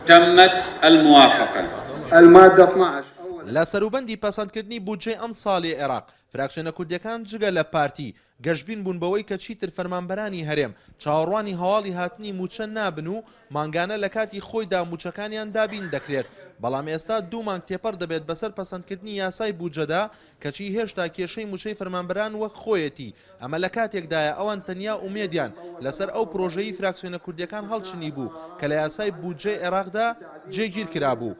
تمت الموافقە. المادە 12 اولا. لە سەروبەندی پەسەندکردنی بودجەی ئەمساڵی عێراق، فراکسیۆنە کوردییەکان جگە لە پارتی، گەشبین بوون بەوەی کە چیتر فەرمانبەرانی هەرێم چاوەڕوانی هەواڵی هاتنی مووچە نابن و مانگانە لە کاتی خۆیدا مووچەکانیان دابین دەکرێت، بەڵام ئێستا دوو مانگ تێپەڕ دەبێت بەسەر پەسەندکردنی یاسای بودجەدا، کەچی هێشتا کێشەی مووچەی فەرمانبەران وەک خۆیەتی، ئەمە لە کاتێکدایە ئەوان تەنیا ئومێدیان لەسەر ئەو پرۆژەی فراکسیۆنە کوردییەکان هەڵچنیبوو کە لە یاسای بودجەی عێراقدا جێگیر کرابوو.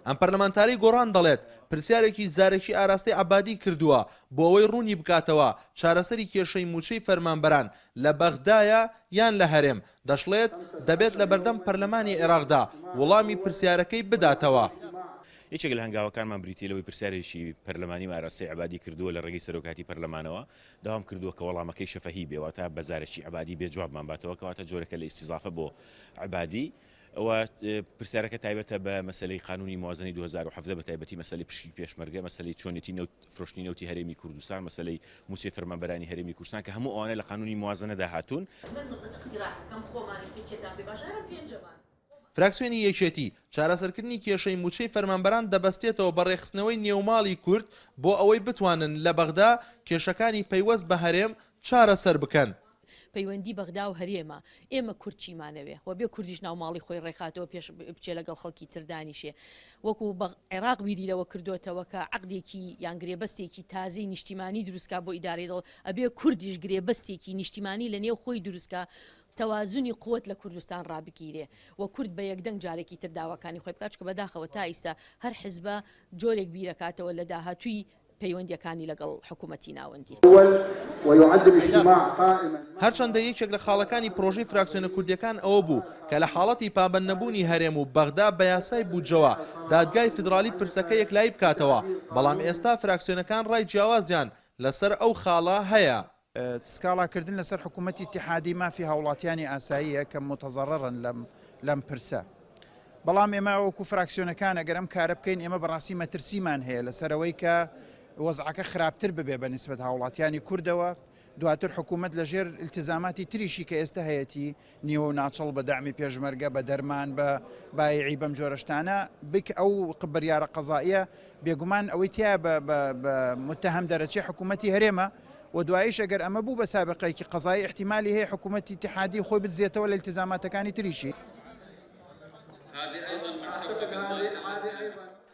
ئەم پەرلەمانتارەی گۆڕان دەڵێت، پرسیارێکی زارەکی ئاراستەی عەبادی کردووە بۆ ئەوەی ڕوونی بکاتەوە چارەسەری کێشەی مووچەی فەرمانبەران لە بەغدایە یان لە هەرێم، دەشڵێت، دەبێت لەبەردەم پەرلەمانی عێراقدا وڵامی پرسیارەکەی بداتەوە. یەکێک لە هەنگاوەکانمان بریتییە لەوەی پرسیارێکی پەرلەمانیم ئاراستەی عەبادی کردووە لە ڕێگەی سەرۆکایەتی پەرلەمانەوە، داوام کردووە کە وەڵامەکەی شەفەهی بێ، واتە بە زارەکی عەبادی بێ جوابمان باتەوە، کەواتە جۆرێکە لە ئیستیزافە بۆ عەبادی. و پرسیارەکە تایبەتە بە مەسەلەی قانونی موازنەی 2017 بە تایبەتی مەسەلەی پشکی پێشمەرگە، مەسەلەی چۆنێتی نەوت فرۆشتنی نەوتی هەرێمی کوردستان، مەسەلەی مووچەی فەرمانبەرانی هەرێمی کوردستان کە هەموو ئەوانە لە قانونی موازنەدا هاتوون. فراکسیۆنی یەکێتی، چارەسەرکردنی کێشەی مووچەی فەرمانبەران دەبەستێتەوە بە رێکخستنەوەی نێوماڵی کورد بۆ ئەوەی بتوانن لە بەغدا کێشەکانی پەیوەست بە هەرێم چارەسەر بکەن. پەیوەندی بەغدا و هەرێمە ئێمە کورد چیمانەوێ وە بێ کوردیش ناو ماڵی خۆی ڕێکخاتەوە پێش بچێ لەگەڵ خەڵکی تر دانیشێ وەکو بەغ عێراق بیری لەوە کردۆتەوە کە عەقدێکی یان گرێبەستێکی تازەی نیشتیمانی دروستکا بۆ ئیدارەی دەوڵەت ئەبێ کوردیش گرێبەستێکی نیشتیمانی لە نێو خۆی دروستکا تەوازنی قوت لە کوردستان ڕابگیرێ و کورد بە یەکدەنگ جارێکی تر داواکانی خۆی بکات چونکە بەداخەوە تا ئیستا هەر حزبە جۆرێک بیرەکاتەوە لە داهاتووی پەیوەندییەکانی لەگەڵ حکوومەتی ناوەندی. هەرچەندە یەکێک لە خاڵەکانی پرۆژەی فراکسیۆنە کوردییەکان ئەوە بوو کە لە حاڵەتی پابەندنەبوونی هەرێم و بەغدا بە یاسای بودجەوە دادگای فیدراڵی پرسەکە یەکلایی بکاتەوە، بەڵام ئێستا فراکسیۆنەکان ڕای جیاوازیان لەسەر ئەو خاڵە هەیە. سکاڵا کردن لەسەر حکوومەتی ئیتیحادی مافی هاوڵاتیانی ئاساییە کە موتەزەڕەڕن لەم لەم پرسە. بەڵام ئێمە وەکوو فراکسیۆنەکان ئەگەر ئەم کارە بکەین ئێمە بەڕاستی مەترسیمان هەیە لەسەر ئەوەی کە وەزعەکە خراپتر ببێ بە نیسبەت هاوڵاتیانی کوردەوە دواتر حکوومەت لەژێر ئیلتیزاماتی تریشی کە ئێستە هەیەتی نیوە و ناچڵ بە دەعمی پێشمەرگە، بە دەرمان، بە بایعی بەم جۆرە شتانە بک ئەو بریارە قەزائیە بێگومان ئەوەی تیایە بە بە بە متهم دەرەچێ حکوومەتی هەرێمە و دواییش ئەگەر ئەمە بوو بە سابقەیەکی قەزایی ئیحتیمالی هەیە حکوومەتی ئیتیحادی خۆی بدزێتەوە لە ئیلتیزاماتەکانی تریشی.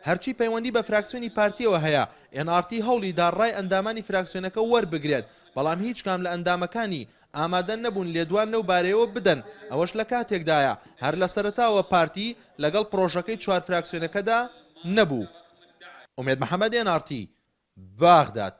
هەرچی پەیوەندی بە فراکسیۆنی پارتیەوە هەیە، ئێن ئاڕ تی هەوڵی دا ڕای ئەندامانی فراکسیۆنەکە وەربگرێت، بەڵام هیچ کام لە ئەندامەکانی ئامادە نەبوون لێدوان لەو بارەیەوە بدەن، ئەوەش لە کاتێکدایە هەر لە سەرەتاوە پارتی لەگەڵ پڕۆژەکەی چوار فراکسیۆنەکەدا نەبوو. ئومێد محەمەد، ئێن ئاڕ تی، بەغداد.